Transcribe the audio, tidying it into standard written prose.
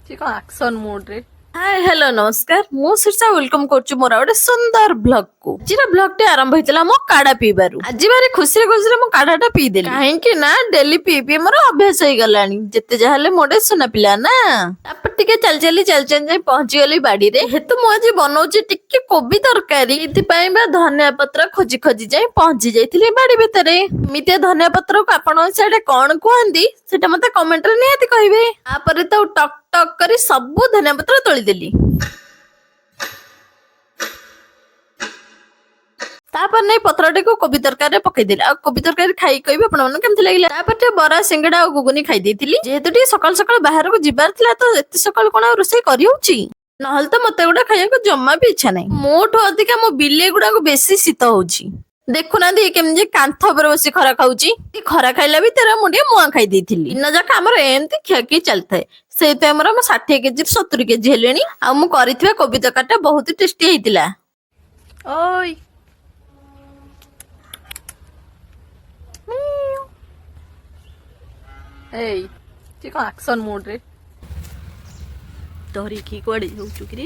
ସେ କଣ ଆକ୍ସନ ମୁଡରେ। ହାଏ, ହ୍ୟାଲୋ, ନମସ୍କାର। ମୁଁ ଶୀର୍ଷା, welcome କରୁଛି ମୋର ଆଉ ଗୋଟେ ସୁନ୍ଦର ବ୍ଲଗ କୁ। ଆଜିର ବ୍ଲଗ ଟି ଆରମ୍ଭ ହେଇଥିଲା ମୋ କାଢା ପିଇବାରୁ। ଆଜି ଭାରି ଖୁସିରେ ଖୁସିରେ ମୁଁ କାଢାଟା ପିଇଦେଲି, କାହିଁକି ନା ଡେଲି ପିଇ ପିଇ ମୋର ଅଭ୍ୟାସ ହେଇଗଲାଣି। ଯେତେ ଯାହା ହେଲେ ମୁଁ ଗୋଟେ ସୁନା ପିଲା ନା। ତାପରେ ଟିକେ ଚାଲି ଚାଲି ଚାଲି ଚାଲି ଯାଇ ପହଞ୍ଚିଗଲି ବାଡିରେ। ଯେହେତୁ ମୁଁ ଆଜି ବନଉଛି ଟିକେ କୋବି ତରକାରୀ, ଏଥିପାଇଁ ବା ଧନିଆ ପତ୍ର ଖୋଜି ଖୋଜି ଯାଇ ପହଞ୍ଚି ଯାଇଥିଲି ବାଡି ଭିତରେ। ଏମିତିଆ ଧନିଆ ପତ୍ରକୁ ଆପଣ ସିଆଡେ କଣ କୁହନ୍ତି, ସେଟା ମତେ କମେଣ୍ଟରେ ନିହାତି କହିବେ। ତାପରେ ତ ଟକ୍ ଟକ୍ କରି ସବୁ ଧନିଆ ପତ୍ର ତୋଳିଦେଲି। ତାପରେ ନେଇ ପତ୍ରଟିକୁ କୋବି ତରକାରୀରେ ପକେଇଦେଲି ଆଉ କୋବି ତରକାରୀ ଖାଇ କହିବି ଆପଣମାନଙ୍କୁ କେମିତି ଲାଗିଲା। ତାପରେ ଟିକେ ବରା, ସିଙ୍ଗଡା ଆଉ ଘୁଗୁନି ଖାଇ ଦେଇଥିଲି। ଯେହେତୁ ଟିକେ ସକାଳୁ ସକାଳୁ ବାହାରକୁ ଯିବାର ଥିଲା, ତ ଏତେ ସକାଳୁ କଣ ଆଉ ରୋଷେଇ କରିହଉଛି? ନହେଲେ ତ ମତେ ଏଗୁଡା ଖାଇବାକୁ ଜମା ବି ଇଚ୍ଛା ନାହିଁ। ମୋଠୁ ଅଧିକା ମୋ ବିଲେଇ ଗୁଡାକୁ ବେଶୀ ଶୀତ ହଉଛି। ଦେଖୁନାହାନ୍ତି, ଇଏ କେମିତି କାନ୍ଥ ଉପରେ ବସି ଖରା ଖାଉଛି। ଏ ଖରା ଖାଇଲା ଭିତରେ ମୁଁ ଟିକେ ମୁଆଁ ଖାଇ ଦେଇଥିଲି। ଦିନ ଯାକ ଆମର ଏମିତି ଖିଆଖିଇ ଚାଲିଥାଏ। ସେଇଥିପାଇଁ ଆମର ମୁଁ 60 କେଜି 70 କେଜି ହେଲିଣି। ଆଉ ମୁଁ କରିଥିବା କୋବି ତରକାରୀ ଟା ବହୁତ ଟେଷ୍ଟି ହେଇଥିଲା। ଓଇ, ଏଇ ସେ କଣ ଆକ୍ସନ ମୁଡରେ। ଧରିକି କୁଆଡେ ଯାଉଛୁ କିରେ?